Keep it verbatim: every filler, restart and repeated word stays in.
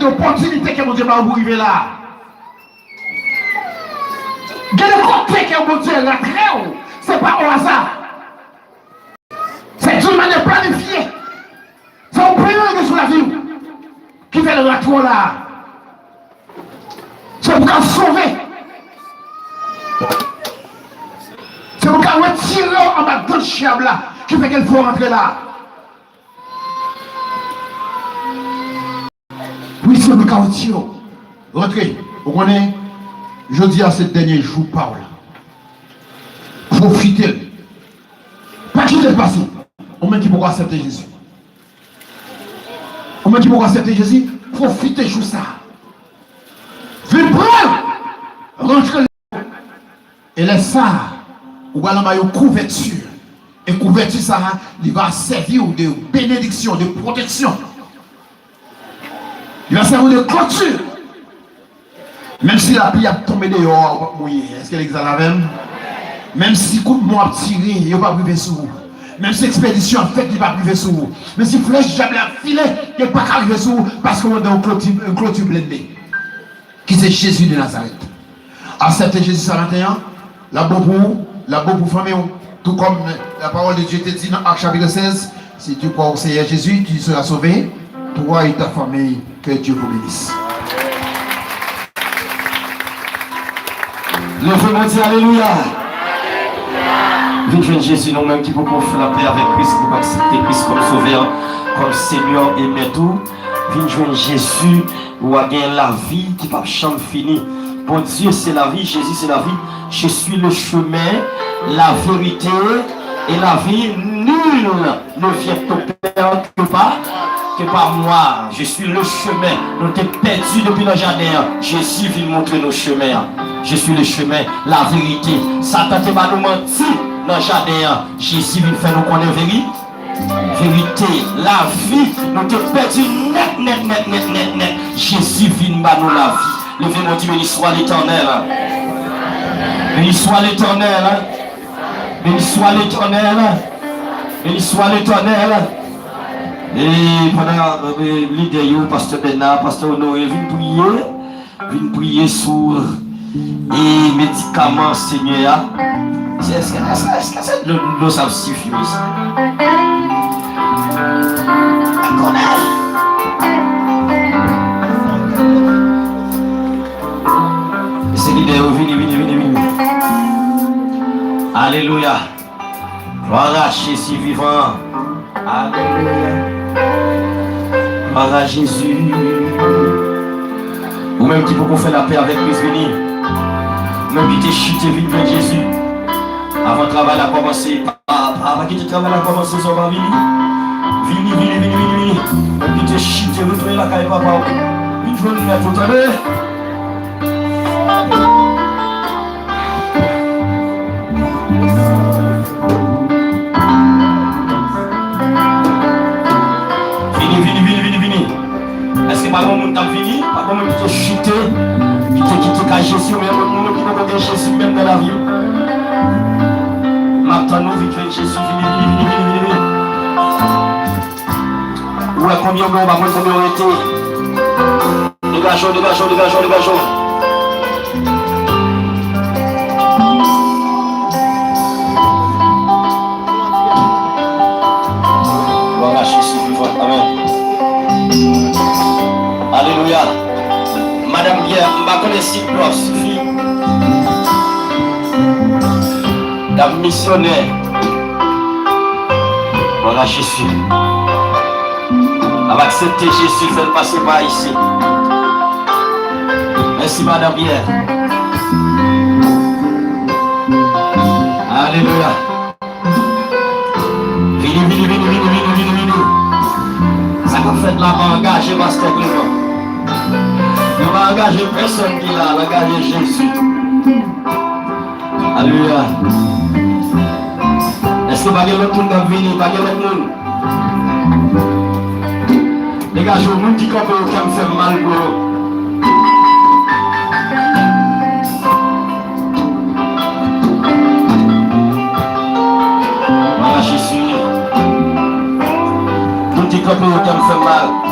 de opòtinite ke Bondye ba w pou rive la. Gen de kote ke Bondye rantre w, se pa o aza. Se d'une manière planifiée. Se yon plan ki sou lavi w ki fè l rantre w la. Se pou ka sove. Se pou ka retire w anba dan dyab la ki fè ke l fè w rantre la. Wi, se pou ka retire w. Rantre. Ou konnen, jodi a se dènye jou pa w la. Pwofite l. Pa kite l pase. Ou menm ki poko aksepte Jezi. Ou menm ki poko aksepte Jezi, pwofite jou sa a. Vin pran l. Rantre l. E lè sa a, ou pral anba yon kouvèti. E kouvèti sa a, li va sèvi w de benediksyon, de pwoteksyon. Li va sèvi w de kloti. Menm si lapli ap tonbe deyò a, ou p ap mouye. Èske legliz la avè m? Menm si kout bon ap tire, yo p ap rive sou ou. Menm si ekspedisyon ap fèt, li p ap rive sou ou. Menm si flèch dyab la ap file, yo pa ka rive sou ou, paske w anndan yon kloti, yon kloti blende. Ki se Jezi de Nazarèt. Aksepte Jezi sa maten an, l ap bon pou ou, l ap bon pou fanmi w. Tout comme la parole de Dieu te dit dans Actes chapitre seize, si tu crois au Seigneur Jésus, tu seras sauvé, toi et ta famille, que Dieu vous bénisse. Leve, mwen di alelouya. Vin jwenn Jezi, nou menm ki poko fè lapè avèk Kris, ki poko aksepte Kris kòm Sovè, kòm Senyè e Mèt ou. Vin jwenn Jezi, ou a gen lavi ki p ap janm fini. Bondye se lavi, Jezi se lavi. Je suis le chemin, la vérité et la vie. Nul ne vient au Père que par, que par moi. Je suis le chemin. Nou te pèdi depi nan jaden an. Jezi vin montre nou chemen an. Je suis le chemin, la vérité. Satan te ba nou manti nan jaden an. Jezi vin fè nou konnen veri-, verite, lavi. Nou te pèdi nèt, nèt, nèt, nèt, nèt, nèt. Jezi vin ba nou lavi. Leve men w, di, Béni soit l'Éternel. Béni soit l'Éternel. Béni soit l'Éternel. Béni soit l'Éternel. E pandan, e, lidè yo, pastè Bèna, pastè Honoré, vin priye. Vin priye sou, e, medikaman Senyè a. Se, èske, èske, èske se dlo, dlo sa ap sifi, mesye? Mwen konnen. Mesye lidè yo, vini, vini, vini, vini. Alelouya. Glwa a Jezi vivan. Alelouya. Glwa a Jezi. Ou menm ki poko fè lapè avèk Kris, vini. Ou menm ki te chite, vin jwenn Jezi. Avan travay la kòmanse, pa, pa, pa kite travay la kòmanse san w pa vini. Vini, vini, vini, vini, vini. Ou menm ki te chite, retounen lakay papa w. Vin jwenn Mèt ou, tande. Vini, vini, vini, vini, vini. Èske pa gen moun k ap vini? Pa gen moun ki te chite, ki te kite kay Jezi, oubyen moun, moun ki poko gen Jezi menm nan lavi yo? M ap tann nou, vin jwenn Jezi, vini, vini, vini, vini, vini, vini. Ou wè konbyen w gen, ou pa konn konbyen w rete. Degaje w, degaje w, degaje w, degaje w. Glwa a Jezi vivan. Amèn. Alelouya. Madanm Pyè, m pa konnen si dlo ap sifi. Dam misyonè. Glwa a Jezi. N ap aksepte Jezi, fè l pase pa isi. Mèsi, madanm Pyè. Alelouya. Vini, vini, vini. Sa k ap fèt la pa angaje pastè Clement. Li pa angaje pèsonn ki la, l angaje Jezi. Alelouya. Èske pa gen lòt moun k ap vini? Pa gen lòt moun? Degaje w, moun ki kanpe yo, kè m fè m mal pou yo. Marache sou yo. Moun ki kanpe yo, kè m fè m mal.